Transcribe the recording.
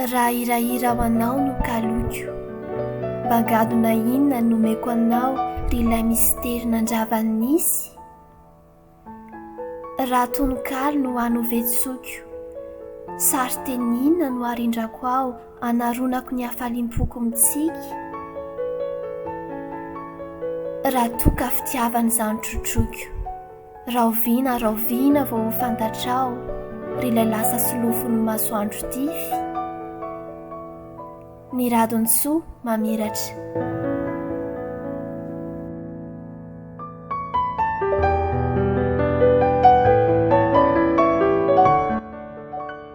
Raha hirahira ho anao no kaloiko, mba gadona inona no omeko anao ry ilay mistery nandrava ny nisy? Raha tononkalo no hany ho vetsoiko, sarin-teny inona no harindrako ao hanaronako ny hafaliam-poko mitsiky? Raha toa ka fitiavana izany trotroiko, rahoviana rahoviana vao ho fantatrao ry ilay lasa solofon'ny masoandro dify? Ny radon-tsoa mamiratra.